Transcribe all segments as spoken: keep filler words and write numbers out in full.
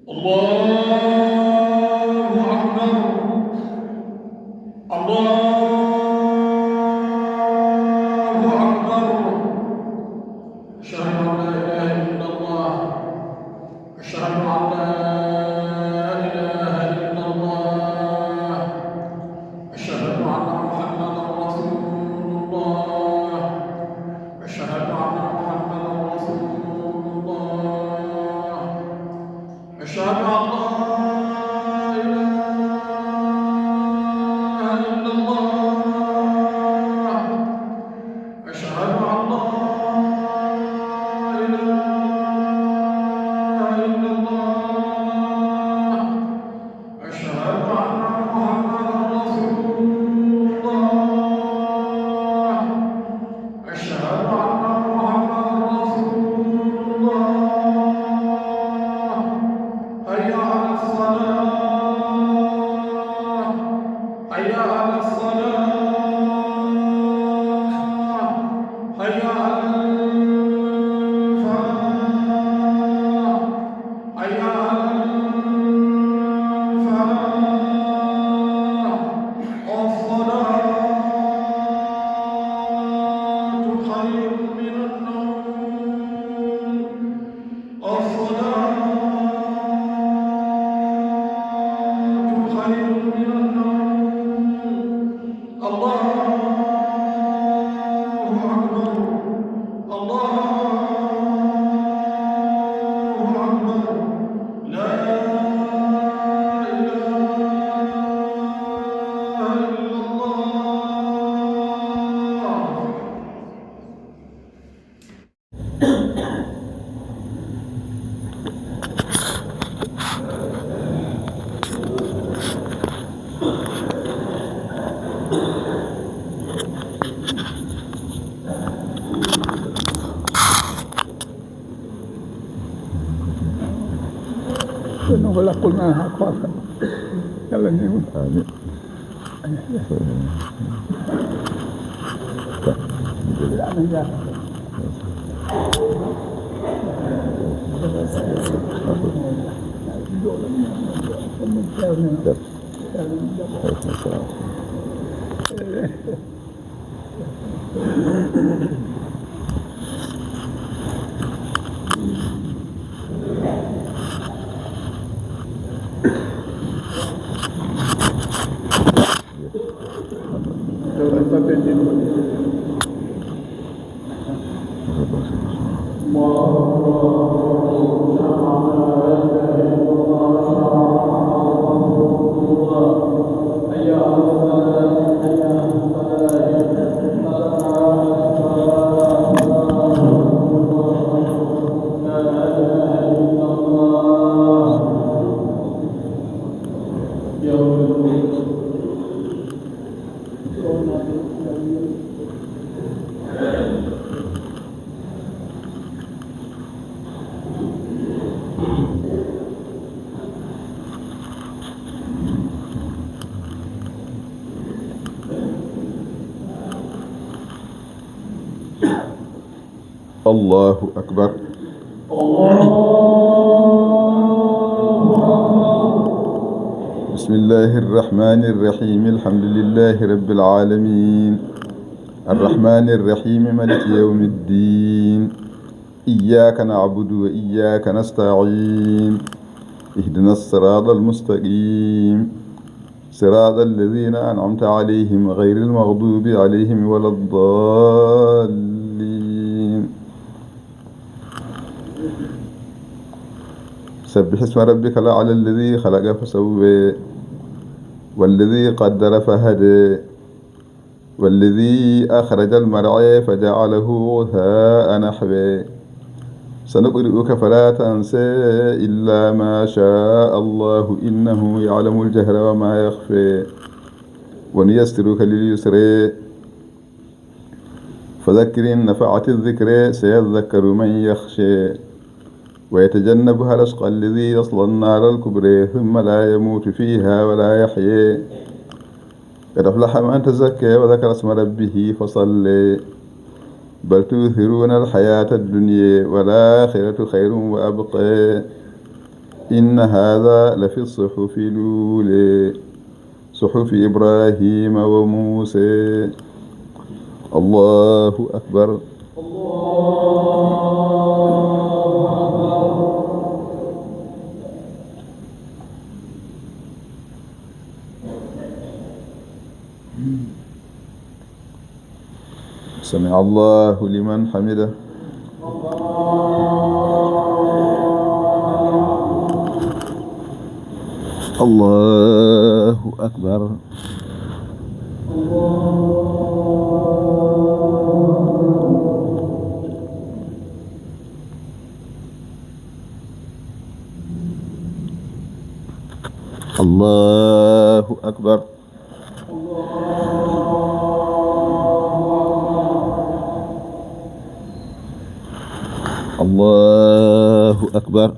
الله أكبر. الله أكبر. أشهد أن لا إله إلا الله. أشهد أن لا إله إلا الله. أشهد أن محمدا رسول الله. أشهد أن محمدا رسول الله. أشهد أن لا إله إلا الله. أشهد أن لا إله إلا الله. أشهد أن محمدا رسول الله. أشهد أن محمدا رسول الله. حي على الصلاة. حي على الصلاة. حي على الفلاح. حي على الفلاح. الصلاة خير من النوم. الصلاة خير من النوم. الله أكبر. الله أكبر. لا إله إلا الله. Kono ko lakkol ma ha koka. Yalla ni mo. Amin. الله أكبر. بسم الله الرحمن الرحيم. الحمد لله رب العالمين. الرحمن الرحيم. مالك يوم الدين. إياك نعبد وإياك نستعين. اهدنا الصراط المستقيم. صراط الذين أنعمت عليهم غير المغضوب عليهم ولا الضالين. سبح اسم ربك الأعلى الذي خلق فسوى والذي قدر فهدى والذي أخرج المرعى فجعله غثاء نحوه. سنقرئك فلا تنسى إلا ما شاء الله إنه يعلم الجهر وما يخفى. ونيسرك لليسرى. فذكر إن نفعت الذكرى سيذكر من يخشى. ويتجنبها الأشقى الذي يصلى النار الكبرى ثم لا يموت فيها ولا يحيى. قد أفلح من تزكى وذكر اسم ربه فصلى. بل تؤثرون الحياة الدنيا والآخرة خير وأبقى. إن هذا لفي الصحف الأولى، صحف إبراهيم وموسى. الله أكبر. سمع الله لمن حمده. الله أكبر. الله أكبر. الله أكبر.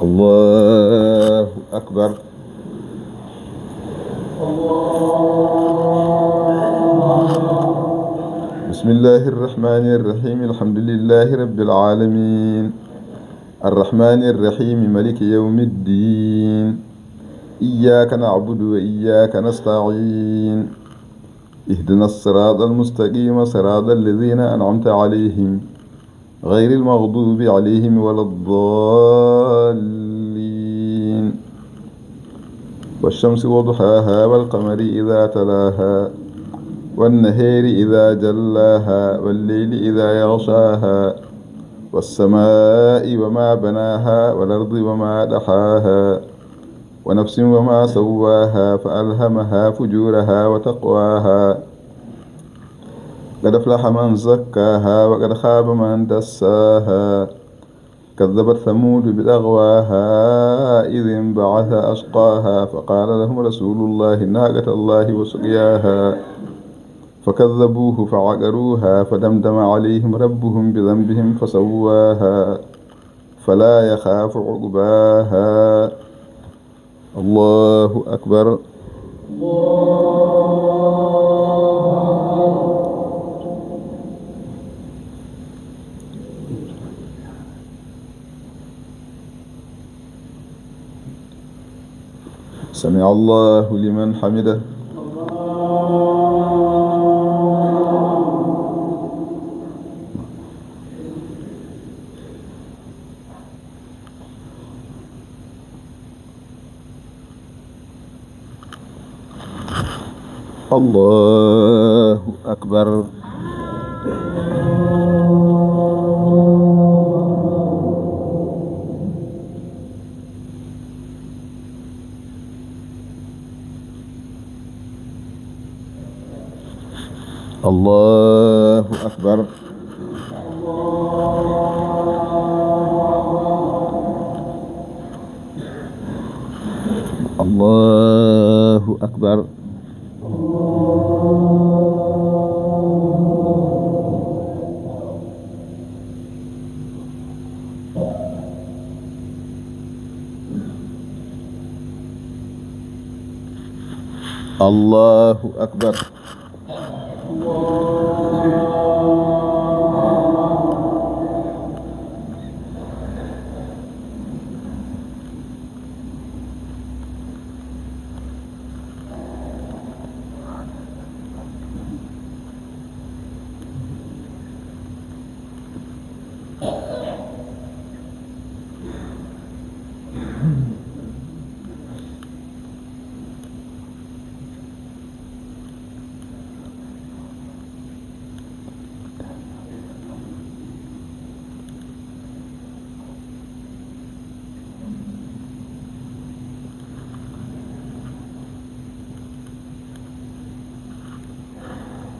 الله أكبر. بسم الله الرحمن الرحيم. الحمد لله رب العالمين. الرحمن الرحيم. ملك يوم الدين. إياك نعبد وإياك نستعين. اهدنا الصراط المستقيم، صراط الذين أنعمت عليهم، غير المغضوب عليهم ولا الضالين. والشمس وضحاها، والقمر إذا تلاها، والنهار إذا جلاها، والليل إذا يغشاها، والسماء وما بناها، والأرض وما دحاها، ونفس وما سواها، فألهمها فجورها وتقواها. قد أفلح من زكاها، وقد خاب من دساها. كذبت ثمود بطغواها، إذ انبعث أشقاها، فقال لهم رسول الله ناقة الله وسقياها، فكذبوه فعقروها، فدمدم عليهم ربهم بذنبهم فسواها، فلا يخاف عقباها. الله أكبر. سمع الله لمن حمده. الله أكبر. الله أكبر. الله أكبر. الله أكبر.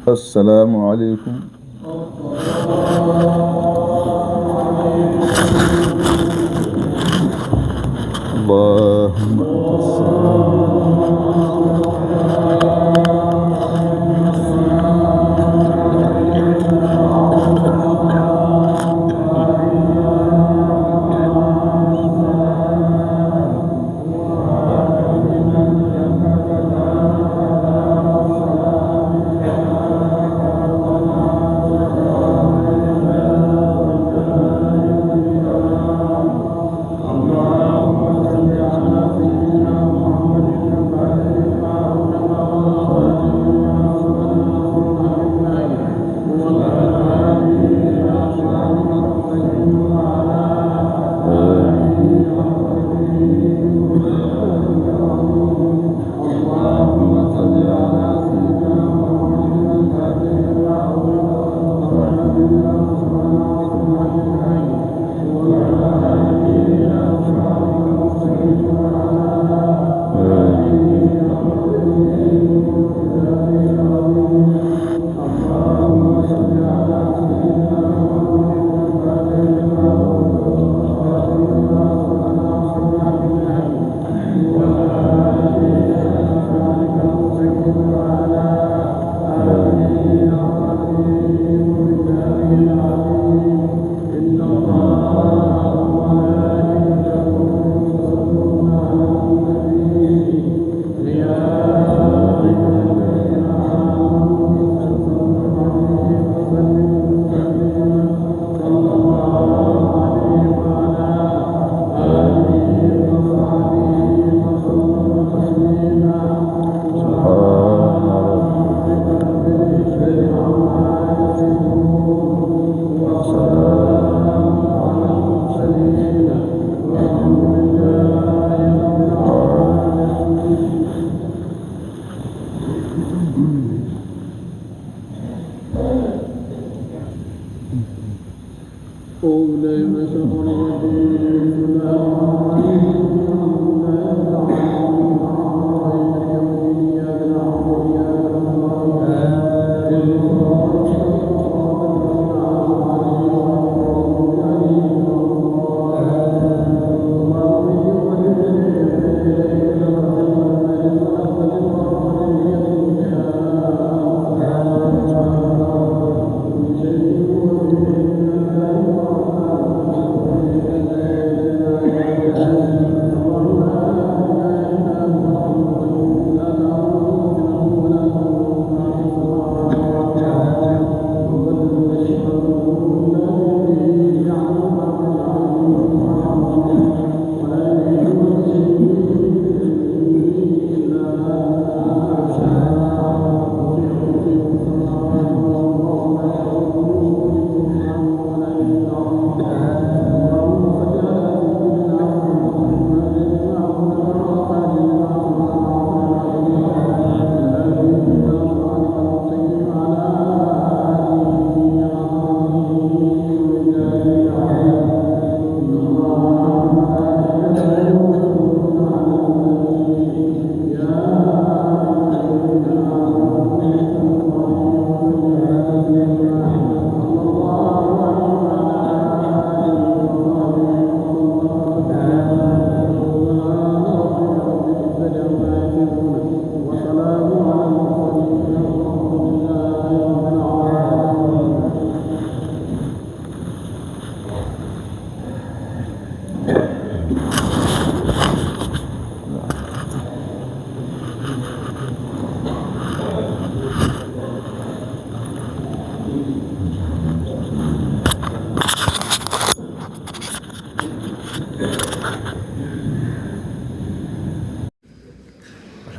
السلام عليكم. اللهم أنت السلام.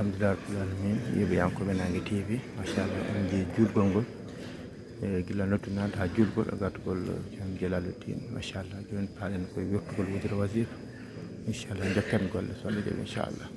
Alhamdulillah rabbil alamin, yeeɓiyankooɓe Naange T V, machallah, en njii juulgol ngol. E gila noddu naata haa juulgol, e gartugol Ceerno Jalaaluddin, machallah, jooni paaɗen koye wirtugol wudere wasifa. Inchallah, njokken golle, so Allah jaɓi, inchallah.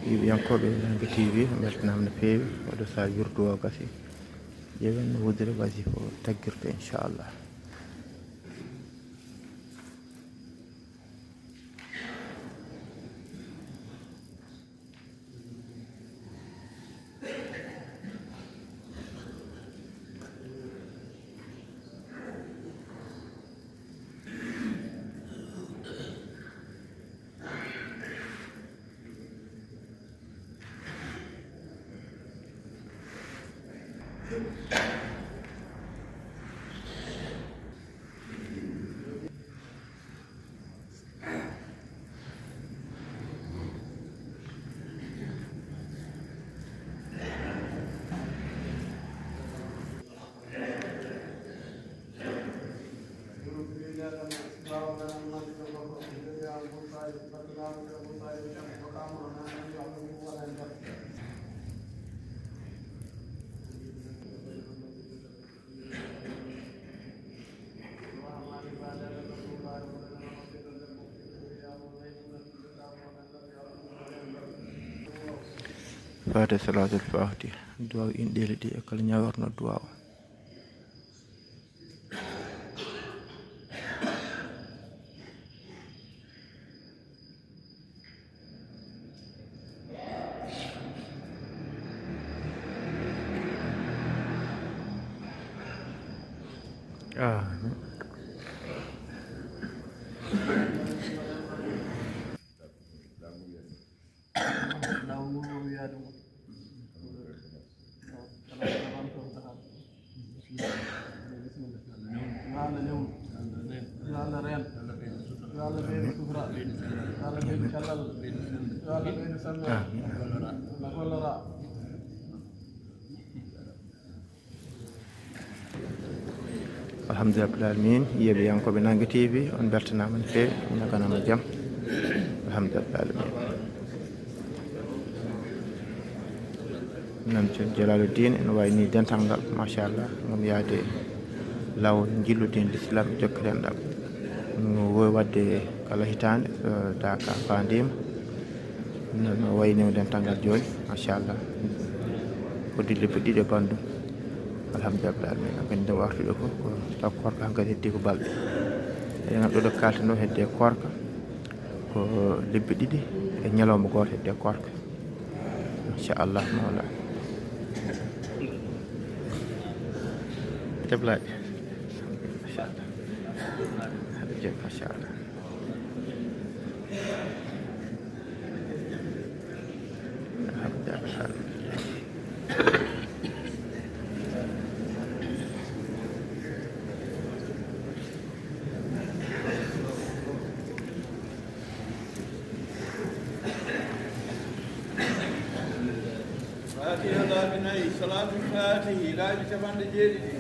Yeeɓiyankooɓe Naange T V, mbeltanaama no feewi. Oɗo sahaa wirdu o gasi. Ƴeewen no wudere wasifa o taggirta, inchallah. Faade salaatul faatiha, duwaaw inɗeele ɗiɗi e kala ñaawirno duwaaw. Ah. Yo Allah reen. Yo Allah ɓeydu sutura. Yo Allah ɓeydu cellal. Yo Allah ɓeydu semmbere. No gollora. Alhamdulillah rabbil alamin, yeeɓiyankooɓe Naange T V, on mbeltanaama no feewi, on ñaaganaama jam. Alhamdulillah rabbil alamin. Nan Ceerno Jalaaluddin ene wayni dental ngal, machallah, ngam yahde laawol njillude en Lislaam e jokkere enɗam. No wowi waɗde kala hitaande, so daaka faandiima. No, no wayni o dental ngal jooni, machallah. Fodde lebbi ɗiɗi e banndum. Alhamdulillah rabbil alamin. Ko nden artuɗo ko, ko taw koorka hankadi heddi ko balɗe. Eɗen nganndi ɗo kaalten ɗo hedde koorka. Ko lebbi ɗiɗi e ñalawma gooto hedde koorka. Machallah, mawla. Jablaaɗi. Machallah. Machallah. Fatiha laabi nayi, salaatul faatihi laabi capanɗe jeeɗiɗi.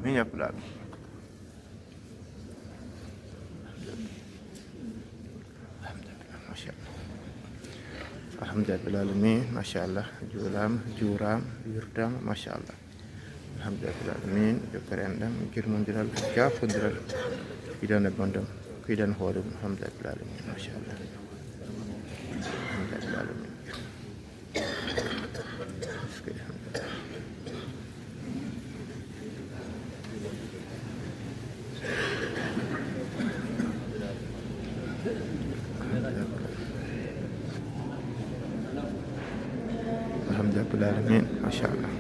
Amin ya rabbal alamin. Alhamdulillah, machallah. Alhamdulillah rabbil alamin, machallah. Juulaama, juuraama, wirdaama, machallah. Alhamdulillah rabbil alamin, jokkere enɗam, girmondiral, jaafondiral. Yiɗande bonɗam, ko yiɗande hoore mum. Alhamdulillah rabbil alamin, machallah. Alhamdulillah rabbil alamin. Alhamdulillah rabbil alamin, machallah.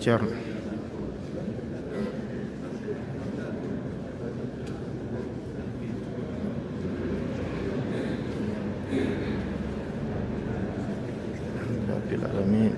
Ceerno. Rabbil alamin.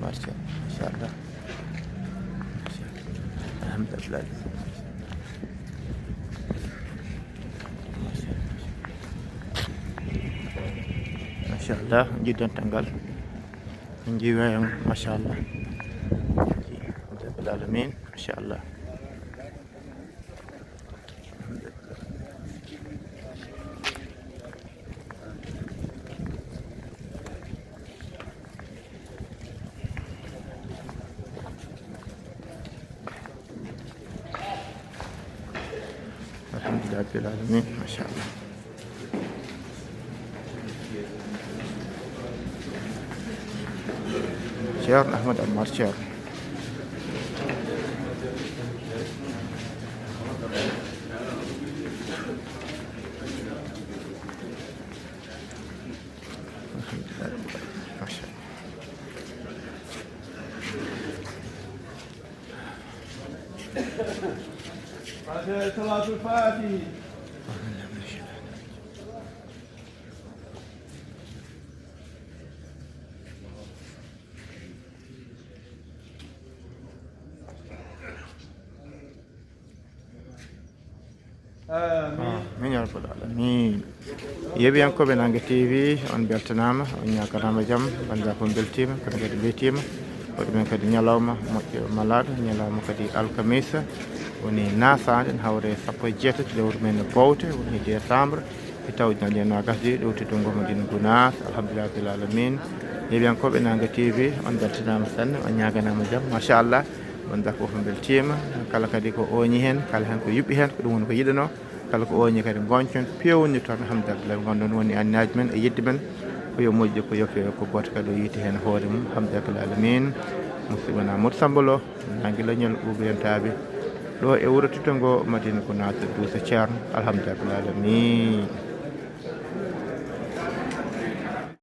Machallah. Machallah. Alhamdulillah. Machallah. Alhamdulillah, jiidantal ngal. En njiiwa en, machallah. Alhamdulillah alamin, machallah. Alhamdulillah rabbil alamin, machallah. Ceerno Ahmad Ammar Ceerno. Alhamdulillah rabbil alamin, machallah. Fatiha, Salatul Fatihi. Amin. Amin ya rabbal alamin. Yeeɓiyankooɓe Naange T V, on mbeltanaama, on ñaaganaama jam, banndiraaɓe fof mbeltiima, kono kadi mbeltiima. Waɗi men kadi ñalawma moƴƴo malaaɗo, ñalawma kadi alkamisa, woni nasaande, ene hawre sappo e jeetati lewru men bowte, woni décembre, e tawde ñande noogas ɗi ɗo to Madina Gunaas. Alhamdulillah rabbil alamin. Yeeɓiyankooɓe Naange T V, on mbeltanaama sanne, on ñaaganaama jam, machallah. Banndiraaɓe fof mbeltiima, kala kadi ko ooñi heen, kala heen ko yuɓɓi heen, ko ɗum woni ko yiɗanoo. Kala ko ooñi kadi gooñcon, peewniton, alhamdulillah, ngonɗon woni anniyaaji men e yidde men, ko yo moƴƴu, ko yo feew, ko gooto kadi o yiiti heen hoore mum, alhamdulillah alamin. Musidɗo men Amadou Samba Lo, Naange Leñol, ɓuuɓirentaaɓe ɗo e wuro tedduɗo ngo, Madina Gunaas, Duuso Ceerno, alhamdulillah alamin.